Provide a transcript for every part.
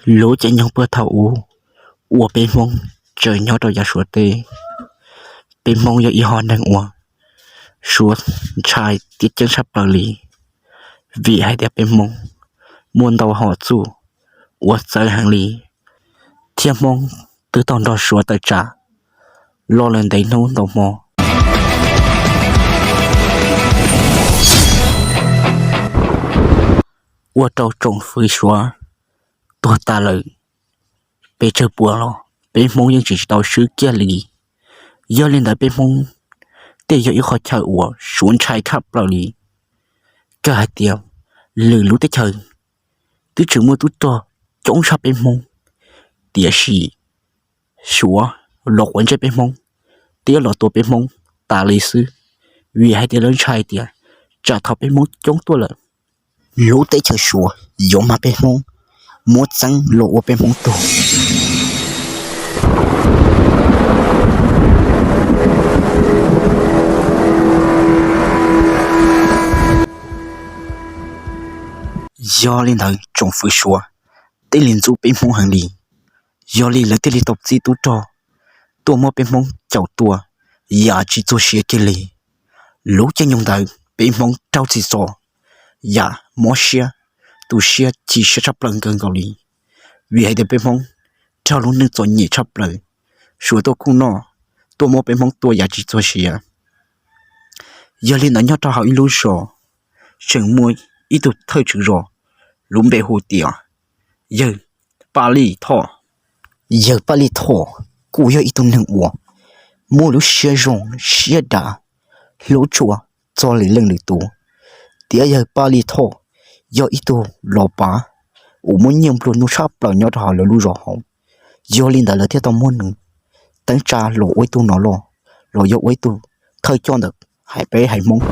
Lub caij nyoog puag thaum ub uas peb Hmoob tseem nyob rau yav Suav teb, peb Hmoob yog ib hom neeg uas Suav ntshai thiab ceeb tshaj plaws li, vim hais tias peb Hmoob muaj ntau hom txuj uas txawv heev li, thiab Hmoob twb tau nrog Suav tawm tsam los lawm ntev hnub ntau hmo. Ua rau tsoom fwv Suav tuag tas lawm pes tsawg puas los peb Hmoob yeej tsis tau swb kiag li. Yog li ntawd peb Hmoob tej yog ib qhov chaw uas Suav ntshai tshaj plaws li, kawg hais tias lwm lub teb chaws twb tseem muaj tub rog coob tshaj peb Hmoob, tiam sis Suav los quav ntsej peb Hmoob thiab los tua peb Hmoob tas li xwb, vim hais tias lawv ntshai tias tsam thaum peb Hmoob coob tuaj lawm, lub teb chaws Suav yuav mag peb Hmoob muab txeeb los ua peb Hmoob tug. Yog li ntawd tsoom fwv Suav thiaj li ntxub peb Hmoob heev li. Yog li lawv thiaj li tau txib tub rog tuaj muab peb Hmoob caum tua yam tsis txuag siav kiag li. Lub caij nyoog ntawd peb Hmoob raug txim txom yam mob siab, tu siab chim siab tshaj plaws kawg nkaus li, vim hais tias peb Hmoob raug lub neej txom nyem tshaj plaws, Suav tuaj kuj noj, tuaj muab peb Hmoob tua yam tsis txuag siav. Yog li ntawd nyob rau hauv ib lub zos tseem muaj ib tug thawj tswv zos, lub npe hu tias yawg Paj Lij Thoj. Yawg Paj Lij Thoj kuj yog ib tug neeg uas muaj lub siab zoo siab dav, hlub tshua txog lwm leej lwm tus, thiab yawg Paj Lij Thoj yog ib tug los pav uas muaj nyiaj nplua nuj tshaj plaws nyob rau hauv lawv lub zos hauv. Yog li ntawd lawv thiaj tau muab nws teeb tsa los ua ib tug nom loj, los yog ua ib tug thawj coj ntawm haiv peb haiv Hmoob.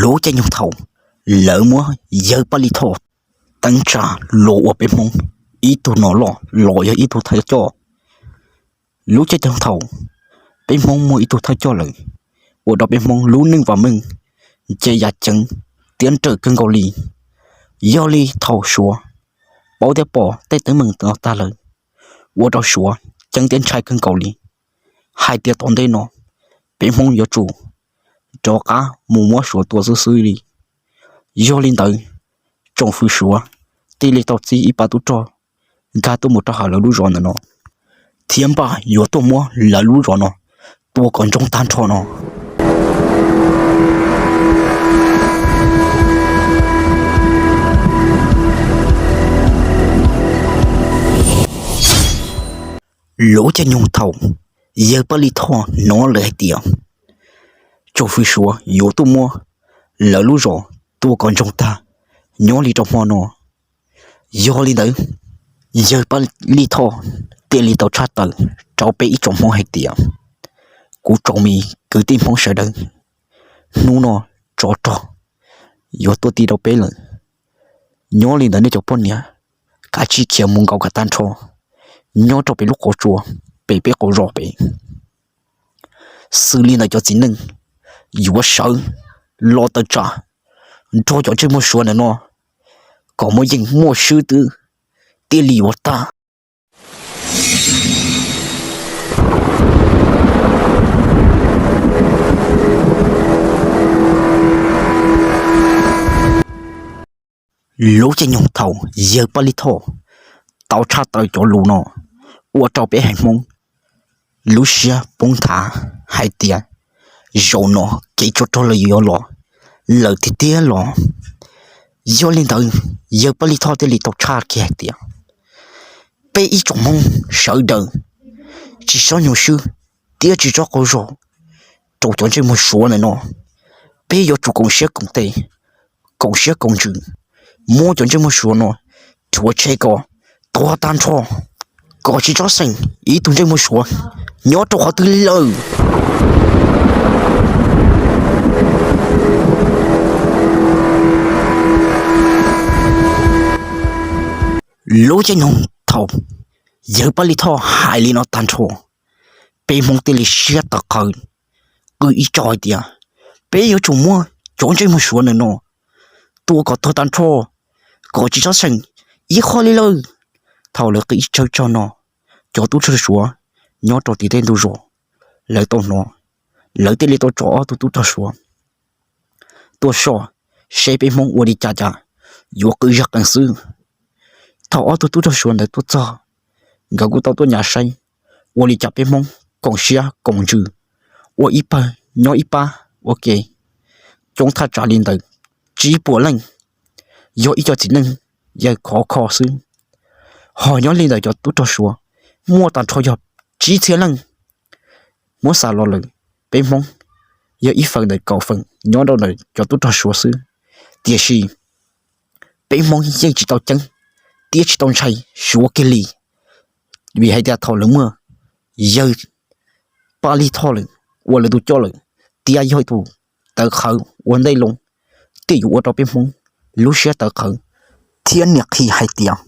Lub caij nyoog thaum lawv muab yawg Paj Lij Thoj teeb tsa los ua peb Hmoob ib tug nom loj los yog ib tug thawj coj, lub caij nyoog thaum peb Hmoob muaj ib tug thawj coj lawm, ua rau peb Hmoob lub neej vam meej nce yam ceev thiab nrawm kawg nkaus li. Yog li thaum Suav paub thiab pom tej teeb meem no tag lawm, ua rau Suav ceeb thiab ntshai kawg nkaus li, hais tias tom ntej no peb Hmoob yuav tsum rov qab mus muab Suav tua xwb xwb li. Yog li ntawd, tsoom fwv Suav thiaj li tau txib ib pab tub rog nkag tuaj mus rau hauv lawv lub zos ntawm no, thiab npaj yuav tuaj muab lawv lub zos no tua kom ntsoog tag nrho no. Lub caij nyoog thaum yawg Paj Lij Thoj hnov lawm hais tias tsoom fwv Suav yuav tuaj muab lawv lub zos tua kom ntsoog tag nyob li rau hmo no, yog li ntawd yawg Paj Lij Thoj thiaj li tau tshaj tawm rau peb ib tsoom Hmoob hais tias, kuv tsoom me kwv tij Hmoob sawv daws, hnub no tsov rog yuav tuaj ti rau peb lawm. Nyob li ntawd nej cov poj niam kav tsij khiav mus nkaum kom tag nrho nyob rau pem lub qhov tsua pem peb qaum zos pem. Xws li ntawd cov txiv neej yuav sawv los tawm tsam nrog cov ntsej muag Suav ntawm no kom muaj yeej muaj swb twb thiaj li yuav tag. Lub caij nyoog thaum yawg Paj Lij Thoj tau tshaj tawm cov lus no, ua rau peb haiv Hmoob lub siab poob nthav hais tias zaum no kev tsov rog los yuav los lawm tiag tiag los. Yog li ntawd, yawg Paj Lij Thoj thiaj li tau tshaj kiag hais tias, peb ib tsoom Hmoob sawv daws tsis txhob nyuaj swb thiab tsis txhob qaug zog rau cov ntsej muag Suav ntawm no. Peb yuav tsum koom siab koom tes, koom siab koom ntsws, muab cov ntsej muag Suav no rhuav tshem kom tuag tag nrho, kom tsis txhob xeem ib tug ntsej muag Suav nyob rau qhov twg lawm. Lub caij nyoog thaum yawg Paj Lij Thoj hais li no tag nrho, peb Hmoob thiaj li siab tawv qhawv, qw ib tso hais tias, peb yuav tsum muab cov ntsej muag suav ntawm no tua kom tuag tag nrho, kom tsis txhob seem ib qho li lawm. Thaum lawv qw ib tso no, cov tub rog suav nyob rau tim tej ntug zos, lawv tau hnov, lawv thiaj li tau tso ob tug tub rog suav tuaj soj seb peb Hmoob ua li cas cas yuav qw zaj qees xwb. Thaum ob tug tub rog suav ntawd tuaj txog, nkawd kuj tau tuaj nyav saib ua li cas peb Hmoob koom siab koom ntsws, ua ib pawg nyob ib pab ua ke coob thaj tsam li ntawd tsib puas leej, yog ib co txiv neej yawg khov kho xwb. Ho nyob li ntawd cov tub rog suav muaj tag nrho yog tsib txhiab leej. Muab xav los lawm, peb Hmoob yog ib feem ntawm kaum feem nyob rau ntawm cov tub rog suav xwb. Tiam sis peb Hmoob yeej tsis tau ceeb thiab tsis tau ntshai suav kiag li, vim hais tias thaum lawv muaj yawg Paj Lij Thoj lawm ua lawv tus coj lawm, thiab yog ib tus tawv qhawv ua ntej loo, thiaj yuav ua rau peb Hmoob lub siab tawv qhawv thiab niam qhi hais tias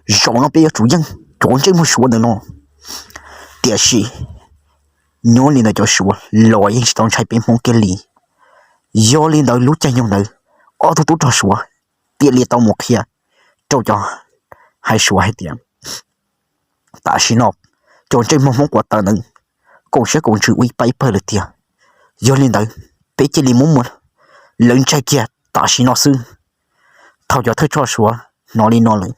zaum no peb yuav tsum yeej cov ntsej muag suav ntawm no. Tiam sis nyob li ntawd cov suav los yeej tsis tau ntshai peb Hmoob kiag li. Yog li ntawd lub caij nyoog ntawd ob tug tub rog suav thiaj li tau mus qhia rau cov haiv suav hais tias tam sim no cov ntsej muag Hmoob quav taws ntawd koom siab koom ntsws ua ib pab ib pawg lawm tiag. Yog li ntawd peb cia li muab lawv ntsaig kiag tam sim no xwb. Thaum cov thawj rog suav hnov li no lawm,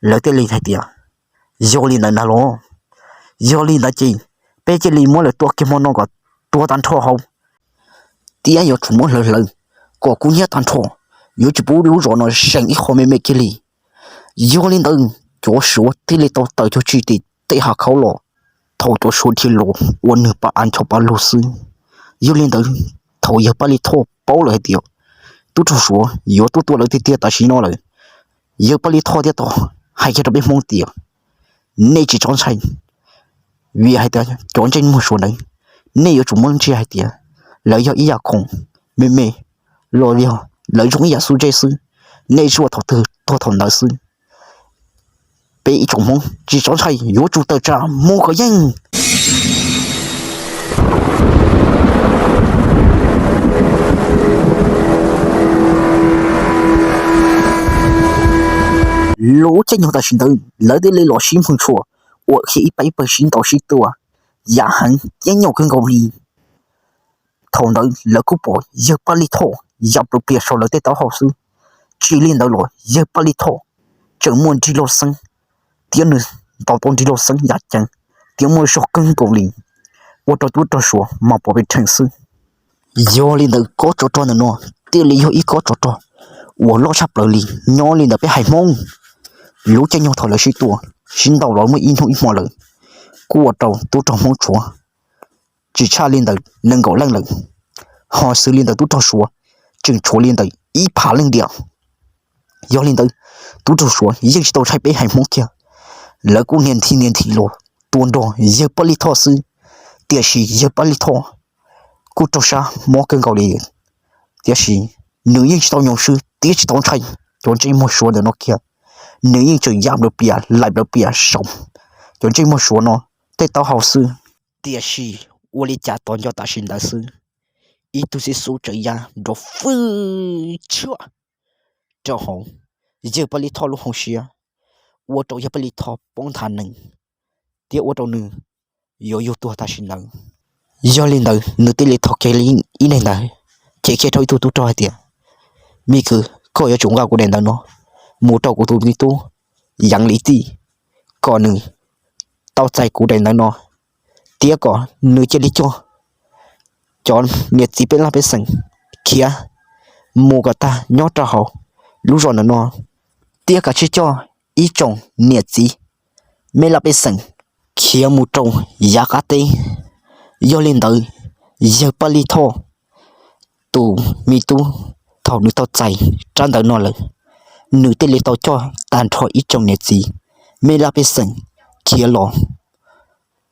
lawv thiaj li hais tias yog li ntawd ntag los, yog li ntawd ces peb cia li muab lawv tua kiag hmo no kom tuag tag nrho hauv, thiab yuav tsum muab hlawv hlawv kom kub hnyiab tag nrho, yuav tsis pub lub zos no seem ib qho me me kiag li. Yog li ntawd cov suav thiaj li tau tawm cuag tsi tim tej hav khaub los. Thaum cov suav dhia los ua nws pa av ncho pa lug xwb. Yog li ntawd thaum yawg Paj Lij Thoj paub lawm hais tias tub rog suav yuav tuaj tua lawv tiag tiag tam sim no lawm, yawg Paj Lij Thoj thiaj tau hais kiag rau peb Hmoob tias nej tsis txhob ntshai, vim hais tias cov ntsej muag suav ntawd nej yuav tsum muab ntsia hais tias lawv yog ib yam khoom me me los yog lawv zoo ib yam xub zeb xwb, nej zuaj thaum twg tuag thaum ntawd xwb. Peb ib tsoom Hmoob tsis txhob ntshai, yuav tsum tawm tsam mus kom yeej. Lub caij nyoog tam sim ntawd lawv thiaj li los sib nphwg tshua, ua kiag ib pab ib pawg sib ntaus sib tua, yam heev thiab nyuaj kawg nkaus li. Thaum ntawd lawv kuj pom yawg Paj Lij Thoj ya plaws plias saum lawv tej taub hau xwb. Tsis li ntawd los yawg Paj Lij Thoj tseem muaj nrig lauj xeeb, thiab nws ntaus tau nrig lauj xeeb yam ceev thiab muaj zog kawg nkaus li, ua rau tub rog suav mas pom pes rhees xwb. Yog li ntawd kob tsov rog ntawm no thiaj li yog ib kob tsov rog uas loj tshaj plaws li nyob li ntawm peb haiv Hmoob. Lub caij nyoog thaum lawv sib tua sib ntaus los muaj ib hnub ib hmo lawm, kuj ua rau tub rog Hmoob tshuav tsis tshaj li ntawm nees nkaum leej lawm, ho xws li ntawm tub rog suav tseem tshuav li ntawm ib phav leej tiam. Yog li ntawd tub rog suav yeej tsis tau ntshai peb haiv Hmoob kiag, lawv kuj nias nthi nias nthi los tua nrog yawg Paj Lij Thoj xwb. Tiam sis yawg Paj Lij Thoj kuj raug sab mob kawg nkaus li, tiam sis nws yeej tsis tau nyoo swb thiab tsis tau ntshai cov ntsej muag suav ntawm no kiag. Nws yeej tseem ya plaws plias laim plaws plias saum cov ntsej muag suav no tej taub hau xwb. Tiam sis ua li cas tos nco tam sim ntawd xwb, ib tug xib xub tseem ya nrov fwj tshuaj rau hauv yawg Paj Lij Thoj lub hauv siab, ua rau yawg Paj Lij Thoj poob nthav nees thiab ua rau nws yuav yug tuag tam sim ntawd. Yog li ntawd nws thiaj li thov kiag li ib daim ntawv, cev kiag rau ib tug tub rog hais tias, me kwv, koj yuav tsum nqa kuv daim ntawv no mus rau kuv tus me tub Yeev Lis Tij, kom nws tau txais kuv daim ntawv no, thiab kom nws cia li coj cov niam txiv pej laj pej xeem khiav mus kom tag nyob rau hauv lub zos ntawm no, thiab kav tsij coj ib tsoom niam txiv pej laj pej xeem khiav mus rau yav qab teb. Yog li ntawd, yawg Paj Lij Thoj tus me tub, thaum nws tau txais tsab ntawv no lawm, nws thiaj li tau coj tag nrho ib tsoom niam txiv pej laj pej xeem khiav los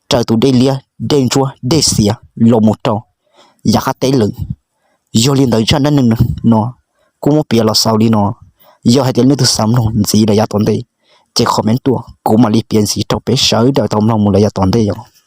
raws tus dej liab dej ntsuab dej xiav los mus rau yav qab teb lawm. Yog li ntawd zaj dab neeg no kuj muab piav los xaus li no. Yog hais tias leej twg xav mloog ntxiv los yav tom ntej, ces comment tuaj kuv mam li piav ntxiv rau peb sawv daws tau mloog mus los yav tom ntej os.